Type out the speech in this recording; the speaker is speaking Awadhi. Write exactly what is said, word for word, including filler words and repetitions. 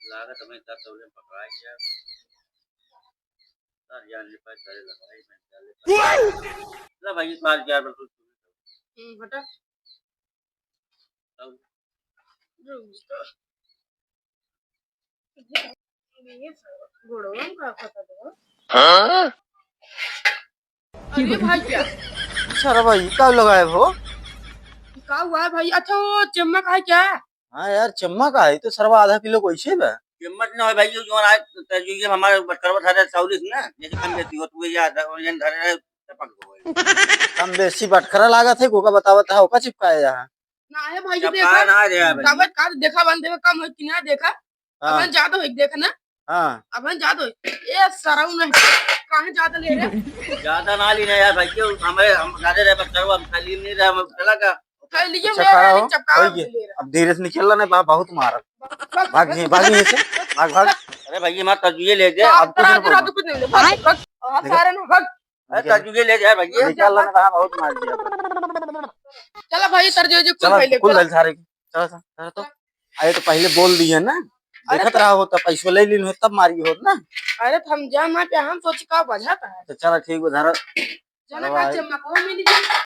लागत हमें दस तौले पकड़ा गया। सर जान ले पाए, करे लगाई, मैं जान ले पाए। ला भाई, बार क्या बिल्कुल। हम्म, हटा। अब गोड़वा में का खाता दो? हाँ? अरे भाई क्या? सरवा, ई का लगाए हो? का हुआ है भाई? अच्छा, वो चम्मा का है क्या? हाँ यार, चम्मा का है, तो सरवा आधा किलो कैसे बा? चम्मच ना हो भाई, जो, जो आज तजुए हमारे बटकरवा धरे चौलीस ना, जैसे कम बेसी हो, तू ये याद है, और ये धरे रहे, टपक हो गए। कम बेसी बटकरा लागत है, कोका बतावत है, ओका चिपकाया यहाँ। ना है भाई, जब देखा? कहा ना रे, भाई। कागज का देखा, बन देवे, कम हो कि ना देखा? हाँ। अबन ज्यादा होई, देख ना। हाँ। अबन ज्यादा होई। ए, सरऊ नहीं। काहे ज्यादा ले रहे? ज्यादा ना ली ना यार भाई, क्यों? हमें, हम ज्यादा रहे, बस करो, हम खाली नहीं रहे, हम चला का? खाली ये अच्छा, मेरा खड़ा नहीं हो, चपका होई ले गया। रहा। अब धीरे से निकल ला, नहीं बा-, बहुत मारब। भाग, भाग, भाग यहीं से, भाग, भाग। अरे भाई, ये मत तजुए ले दे। अब कुछ नहीं बोलना। कुछ नहीं बोलना। भाग, भाग। हाँ, देखो। सारे ना, भाग। अरे निकल। तजुए ले जा भाई, ये निकल ला, नहीं बा, बहुत मार दिया। चला भाई, तर जो, जो कुल चला, भाई ले, कुल चला। भाई सारे। चला, चला, चला तो। अरे तो पहले बोल दिए ना, अरे देखत तो रहा होता, पैसो ले लीन हो तब मारी होत ना। अरे तो हम जान ना पे हम सोची का बजाता है। तो चला ठीक बा, धरा। चला चलो का भाई। चम्मा को मिल गई।